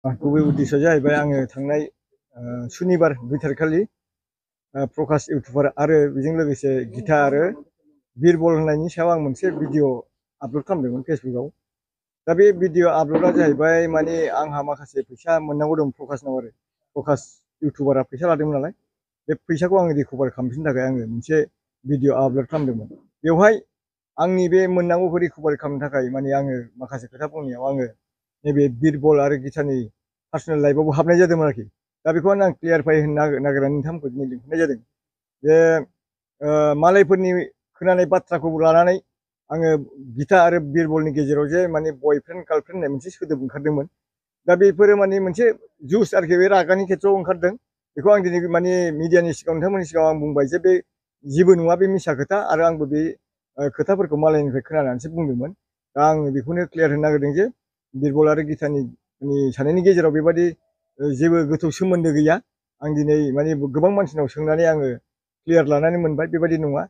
गुबै उद्देश्यआ जाहैबाय आङो थांनाय सुनिबार 2 तारिख खालि प्रकाश इउटुबार आरो बेजों लोगोसे गिता आरो बिरबल होननायनि सायाव आं मोनसे भिडिअ आपल'ड खालामदोंमोन फेसबुकआव। दा बे भिडिअ आपल'डआ जाहैबाय माने आंहा माखासे फैसा मोननांगौ दं प्रकाशनाव आरो प्रकाश इउटुबारा फैसा लादोंमोन नालाय बे फैसाखौ आङो रिकभार खालामफिननो थाखाय आङो मोनसे भिडिअ आपल'ड खालामदोंमोन। बेवहाय आंनि बे मोननांगौखौ रिकभार खालामनो थाखाय माने आङो माखासे खोथा बुंनायाव आङो नैबे बिरबल आरो गितानि पार्सनेल लाइफआवबो हाबनाय जादोंमोन आरोखि। दा बेखौ आं क्लियारफाइ होनो नागिरनानै नोंथांमोनखौ दिनै लिंहरनाय जादों जे मालायफोरनि खोनानाय बाथ्राखौ लानानै आङो गिता आरो बिरबलनि गेजेराव जे माने बयफ्रेन्ड गार्लफ्रेन्ड होननाय मोनसे सोदोब ओंखारदोंमोन। दा बेफोरो माने मोनसे जुस आरोखि बे रागानि खेथ्रआव ओंखारदों। बेखौ आं दिनै माने मिडियानि सिगाङाव नोंथांमोननि सिगाङाव आं बुंबाय जे बे जेबो नङा, बे मिसा खोथा आरो आंबो बे खोथाफोरखौ मालायनिफ्राय खोनानानैसो बुंदोंमोन। दा आङो बेखौनो क्लियार होनो नागिरदों जे बिरबल आरो गितानि सानैनि गेजेराव बेबादि जेबो गोथौ सोमोन्दो गैया। आं दिनै माने गोबां मानसिनाव सोंनानै आङो क्लियार लानानै मोनबाय बेबादि नङा।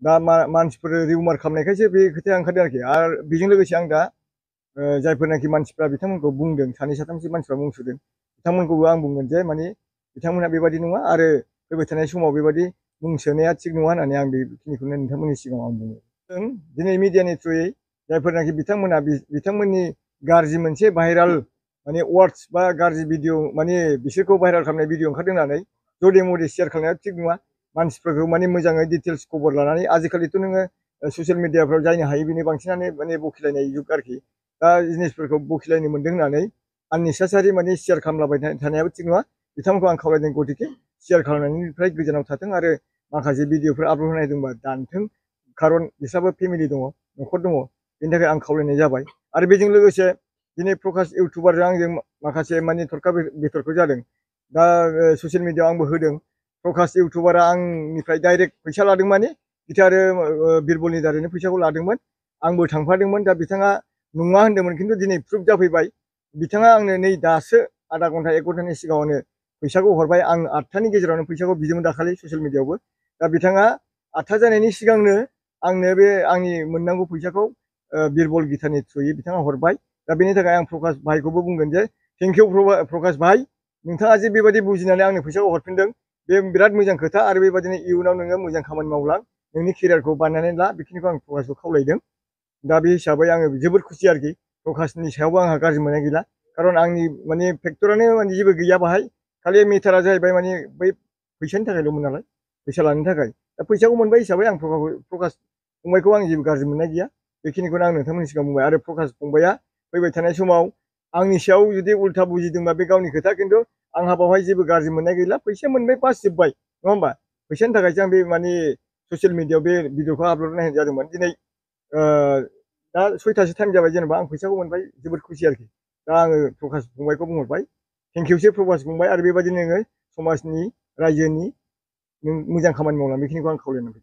दा मानसिफोर रिउमार खालामनायखायसो बे खोथाया ओंखारदों आरोखि। आरो बेजों लोगोसे आं दा जायफोरनाखि मानसिफ्रा बिथांमोनखौ बुंदों, सानै साथामसो मानसिफ्रा मुं सुदों, बिथांमोनखौबो आं बुंगोन जे माने बिथांमोना बेबादि नङा आरो फैबाय थानाय समाव बेबादि मुं सोनाया थिग नङा होननानै आं बेखिनिखौनो नोंथांमोननि सिगाङाव आं बुङो। दिनै मिडियानि थ्रुयै जायफोरनाखि बिथांमोना बिथांमोननि गाज्रि मोनसे भाइराल माने वार्डस बा गाज्रि भिडिअ माने बिसोरखौ भाइराल खालामनाय भिडिअ ओंखारदों होननानै जदे मदे शेयार खालामनाया थिग नङा। मानसिफोरखौ माने मोजाङै डिटेल्स खबर लानानै आजिखालिथ' नोङो ससियेल मिडियाफ्राव जायनो हायो बेनो बांसिनानो माने बखिलायनाय जुग आरोखि। दा जिनिसफोरखौ बखिलायनो मोनदों होननानै आननेसेसारि माने शेयार खालामलाबाय थानायाबो थिग नङा। बिथांमोनखौ आं खावलायदों गतिके शेयार खालामनायनिफ्राय गोजानाव थाथों आरो माखासे भिडिअफोर आपल'ड होनाय दंबा दानथों। खारन बिस्राबो फेमिलि दङ, न'खर दङ, बेनि थाखाय आं खावलायनाय जाबाय। आरो बेजों लोगोसे दिनै प्रकाश इउटुबारजों आंजों माखासे माने थरखा बिथरखौ जादों। दा ससियेल मिडियाआव आंबो होदों। प्रकाश इउटुबारा आंनिफ्राय डाइरेक्ट फैसा लादों माने गिता आरो बिरबलनि दारैनो फैसाखौ लादोंमोन। आंबो थांफादोंमोन। दा बिथाङा नङा होन्दोंमोन, खिन्थु दिनै प्रुफ जाफैबाय। बिथाङा आंनो नै दासो आधा घन्टा 1 घन्टानि सिगाङावनो फैसाखौ हरबाय। आं 8थानि गेजेरावनो फैसाखौ बिदोंमोन दाखालि ससियेल मिडियाआवबो। दा बिथाङा 8था जानायनि सिगांनो आंनो बे आंनि मोननांगौ फैसाखौ बिरबल गितानि थ्रुयै बिथाङा हरबाय। दा बेनि थाखाय आं प्रकाश भाइखौबो बुंगोन जे थेंक इउ प्रकाश भाइ, नोंथाङा जे बेबायदि बुजिनानै आंनो फैसाखौ हरफिनदों बे बिराद मोजां खोथा। आरो बेबायदिनो इयुनाव नोङो मोजां खामानि मावलां, नोंनि केरियारखौ बानायनानै ला, बेखिनिखौ आं प्रकाशखौ खावलायदों। दा बे हिसाबै आङो जोबोद खुसि आरोखि। प्रकाशनि सायावबो आंहा गाज्रि मोननाय गैला। खारन आंनि माने फेक्टरानो माने जेबो गैया बाहाय। खालि मेटारा जाहैबाय माने बै फैसानि थाखायल'मोन नालाय, फैसा लानो थाखाय। दा फैसाखौ मोनबाय हिसाबै आं प्रकाश फंबायखौ आं जेबो गाज्रि मोननाय गैया। बेखिनिखौनो आं नोंथांमोननि सिगाङाव बुंबाय। आरो प्रकाश फंबाया फैबाय थानाय समाव आंनि सायाव जुदि उल्था बुजिदोंबा बे गावनि खोथा, खिन्थु आंहा बावहाय जेबो गाज्रि मोननाय गैला। फैसा मोनबाय बास जोब्बाय, नङा होमबा? फैसानि थाखायसो आं बे माने ससियेल मिडियाआव बे भिडिअखौ आपल'ड होनाय जादोंमोन। दिनै दा 6थासो टाइम जाबाय, जेनेबा आं फैसाखौ मोनबाय, जोबोद खुसि आरोखि। दा आङो प्रकाश फंबायखौ बुंहरबाय, थेंकिउसै प्रकाश फंबाय। आरो बेबायदिनो नोङो समाजनि रायजोनि नों मोजां खामानि मावलां, बेखिनिखौ आं खावलायनाय